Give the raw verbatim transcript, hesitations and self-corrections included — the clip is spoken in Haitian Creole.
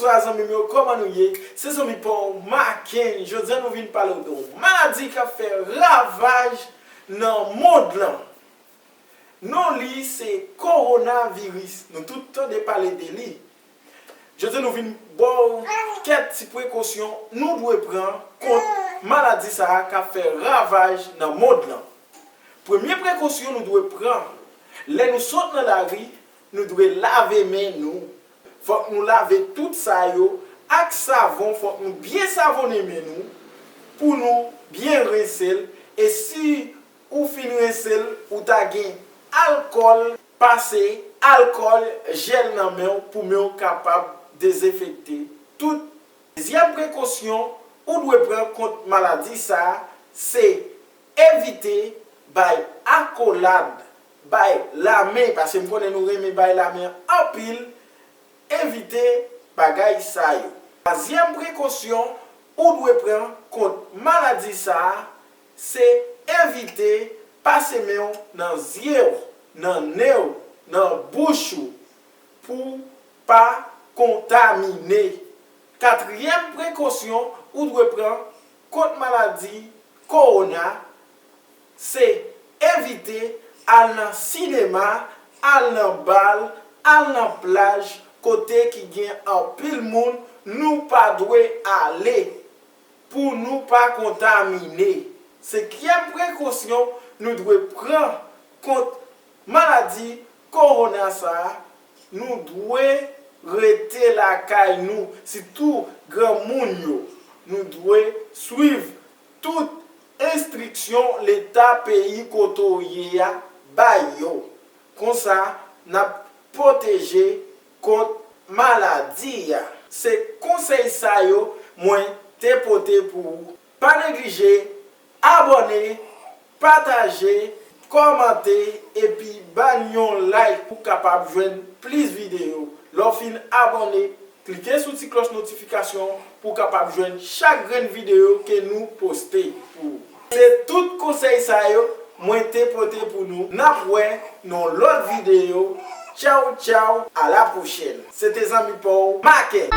Bonswa zanmi m yo, kòman nou ye? Se zanmi pa w Maken. Jodi a nou vin pale w de yon maladi k ap fè ravaj nan mond lan. Non li se kowonaviris. Nou tout tande pale de li. Jodi a nou vin ba w kèk ti prekosyon nou dwe pran kont maladi sa a k ap fè ravaj nan mond lan. Premye prekosyon nou dwe pran, lè nou sot nan lari, nou dwe lave men nou. Fòk nou lave tout sa yo ak savon, fòk nou byen savonnen men nou pou nou byen rense l. E si ou fin rense l, ou ta gen alkòl, pase alkòl jèl nan men w pou men w kapab dezenfekte tout. Dezyèm prekosyon ou dwe pran kont maladi sa a, se evite bay akolad, bay lamen, paske m konnen nou renmen bay lamen anpil, evite bagay sa yo. Twazyèm prekosyon ou dwe pran kont maladi sa a, se evite pase men w nan zye w, nan nen w, nan bouch ou, pou pa kontamine. Katriyèm prekosyon ou dwe pran kont maladi kowona, se evite al nan sinema, al nan bal, al nan plaj, kote ki gen anpil moun, nou pa dwe ale pou nou pa kontamine. Senkyèm prekosyon nou dwe pran kont maladi kowona sa a, nou dwe rete lakay nou, sitou granmoun yo. Nou dwe swiv tout enstriksyon Leta peyi kote w ye a bay yo. Konsa, n ap pwoteje kont maladi a. Se konsèy sa yo mwen te pote pou ou. Pa neglije abòne, pataje, kòmante, epi ba n yon like pou w kapab jwenn plis videyo. Lè w fin abòne, klike sou ti klòch notifikasyon pou w kapab jwenn chak grenn videyo ke nou poste pou ou. Se tout konsèy sa yo mwen te pote pou nou. N ap wè nan lòt videyo. Tchaw, tchaw, a la pwochèn. Se te zanmi pa w, Maken.